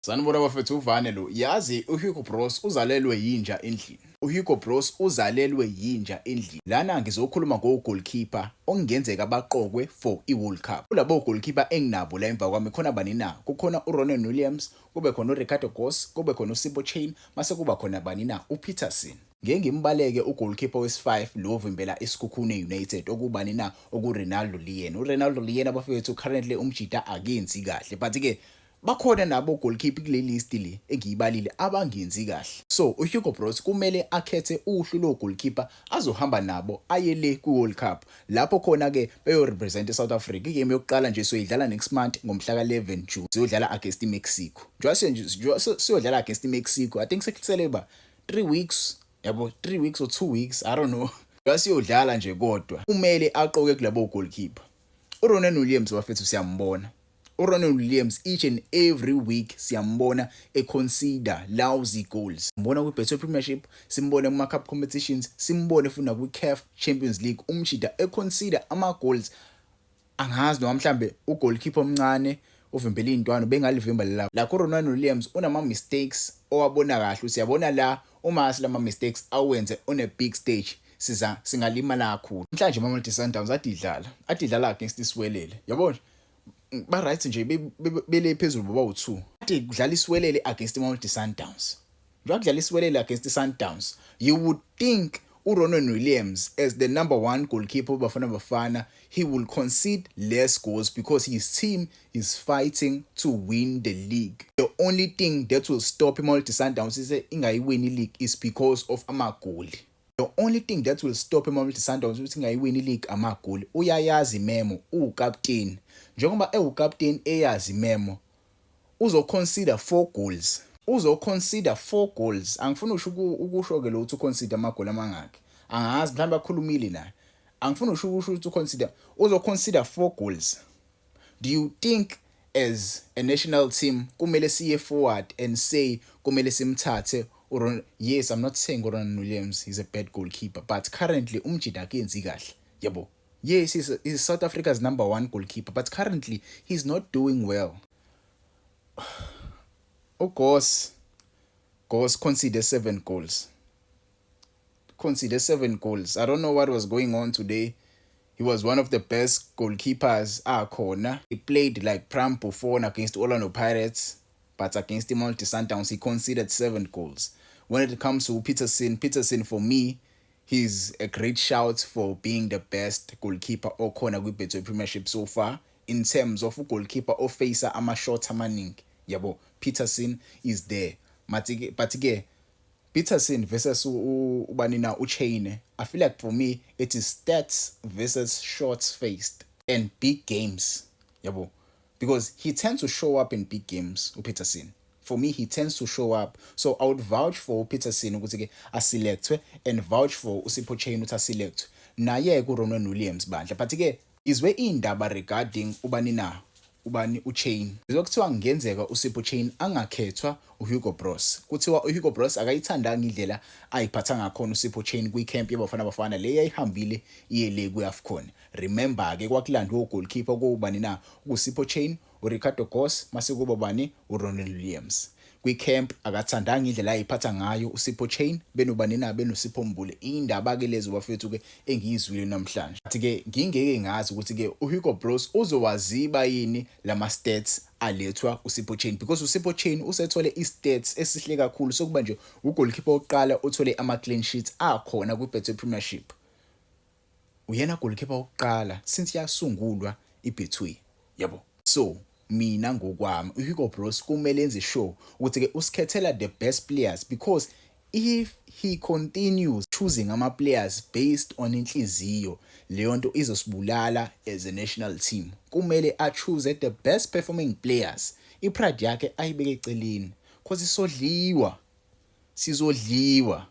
Sanibona bafethu, uvane lo. Yazi, uHugo Broos uzalelwe yinja endlini. UHugo Broos uzalelwe yinja endlini. Lana ngizokhuluma ngo-goalkeeper okungenzeka baqokwe for i-World Cup. Kulabo goalkeeper enginabo la emva kwami, khona bani na? Kukhona uRonwen Williams, kube khona uRicardo Goss, kube khona uSipho Chaine, mase kuba khona bani na? UPeterson. Ngeke ngimbaleke ugoalkeeper wesi-5 lo ovimbela iSekhukhune United, okubani na? OkuRenaldo Lean. URenaldo Lean, abafethu, currently umjita akenzi kahle. But ke bakhona nabo goalkeeper kule list le engiyibalile abangenzi kahle. So uHugo Broos kumele akhethe uhlu lo goalkeeper azohamba nabo aye le kwi-World Cup, lapho khona ke beyo represent iSouth Africa. Igame yokuqala nje soyidlala next month ngomhla ka-11 June, siyodlala against iMexico. Njengoba siyodlala against iMexico, I think sekusele ba 3 weeks, yabo, 3 weeks or 2 weeks, I don't know. Siyodlala nje, kodwa kumele aqoke kulabo goalkeeper. uRonwen Williams, bafethu, siyambona uRonwen Williams each and every week, siyambona econcede lousy goals. Simbona kwi-Betway Premiership, simbone kuma cup competitions, simbone futhi nakwi-CAF Champions League, umjita econcede ama goals. Angazi noma mhlambe ugoalkeeper omncane uvimbela intwana bengalivimba lela. Lakho uRonwen Williams unama mistakes owabona kahle, usiyabona la uma lama mistakes awenze on a big stage, siza singalimala kakhulu. Namhlanje Mamelodi Sundowns ade idlala against iSiwelele, yabo nje, ba right nje, bele phezulu baba u2. Ade kudlala iSiwelele against iMamelodi Sundowns. Njengoba kudlala iSiwelele against iSundowns, you would think uRonwen Williams, as the number 1 goalkeeper Bafana Bafana, he will concede less goals because his team is fighting to win the league. The only thing that will stop iMamelodi Sundowns is ingayiwini league is because of amagoli. The only thing that will stop iMamelodi Sundowns ukuthi ingayiwini league, amagoli. Uyayazi imemo, uwukapteni. Njengoba ewukapteni, eyazi imemo, uzoconcede 4 goals, uzoconcede 4 goals. Angifuni usho ukusho ke lo ukuthi uconcede amagoli amangaki, angazi, mhlawumbe akhulumile naye. Angifuni usho ukuthi uconcede, uzoconcede 4 goals. Do you think as a national team kumele siye forward and say kumele simthathe uRon? Yes, I'm not saying uRonwen Williams is a bad goalkeeper, but currently umjita akenzi kahle, yabo. Yes, he's South Africa's number 1 goalkeeper, but currently he's not doing well. uGoss Goss conceded 7 goals, conceded 7 goals. I don't know what was going on today. He was one of the best goalkeepers akhona. He played like prime Buffon against Orlando Pirates, but against iMamelodi Sundowns he conceded 7 goals. When it comes to Peterson, Peterson for me, he's a great shout for being the best goalkeeper okhona kwi-Betway Premiership so far in terms of goalkeeper ofacer ama-shot amaningi, yabo. Peterson is there, but ke Peterson versus ubani na, uChaine, I feel like for me it is stats versus shots faced and big games, yabo, because he tends to show up in big games, uPeterson. For me, he tends to show up, so I would vouch for uPeterson ukuthi ke aselectwe and vouch for uSipho Chaine ukuthi aselectwe naye ke uRonwen Williams bandla. But ke izwe indaba regarding ubani na, ubani, uChaine. Kuthiwa kungenzeka uSipho Chaine angakhethwa uHugo Broos. Kuthiwa uHugo Broos akayithandanga indlela ayiphatha ngakhona uSipho Chaine kwicamp yaBafana Bafana le yayihambile iye le kwi-AFCON. Remember ke, kwakulandwe ugoalkeeper kubani na, uSipho Chaine, uRicardo Goss, mase kuba bani, uRonwen Williams. Kwicamp akathandanga indlela ayiphatha ngayo uSipho Chaine benobani na, benoSipho Mbule. Indaba ke lezo, bafethu, ke engiyizwile namhlanje. Athi ke ngingeke ngazi ukuthi ke uHugo Broos uzowaziba yini lama stats alethwa uSipho Chaine, because uSipho Chaine usethole i-stats esihle kakhulu sokuba nje ugoalkeeper oqala uthole ama clean sheets akhona kwiBetway Premiership. Uyena goalkeeper wokuqala since yasungulwa iBetway, yabo. So mina ngokwami, uHugo Broos kumele enze sure ukuthi ke usikhethela the best players, because if he continues choosing ama players based on inhliziyo, leyo nto izosibulala as a national team. Kumele a choose the best performing players, ipride yakhe ayibeke eceleni, cause isodliwa, sizodliwa,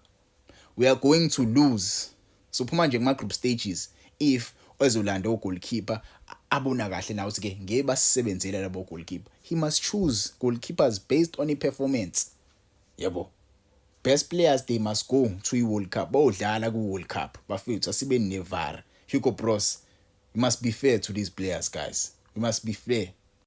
we are going to lose. Sophuma nje kuma group stages if ezolanda ogoalkeeper abona kahle nawe ukuthi ke ngeke basisebenzele labo goalkeeper. He must choose goalkeepers based on i-performance, yabo. Best players, they must go to i-World Cup, bawudlala ku-World Cup. Bafethu, asibeni nevar. Hugo Broos, you must be fair to these players, guys. We must be fair.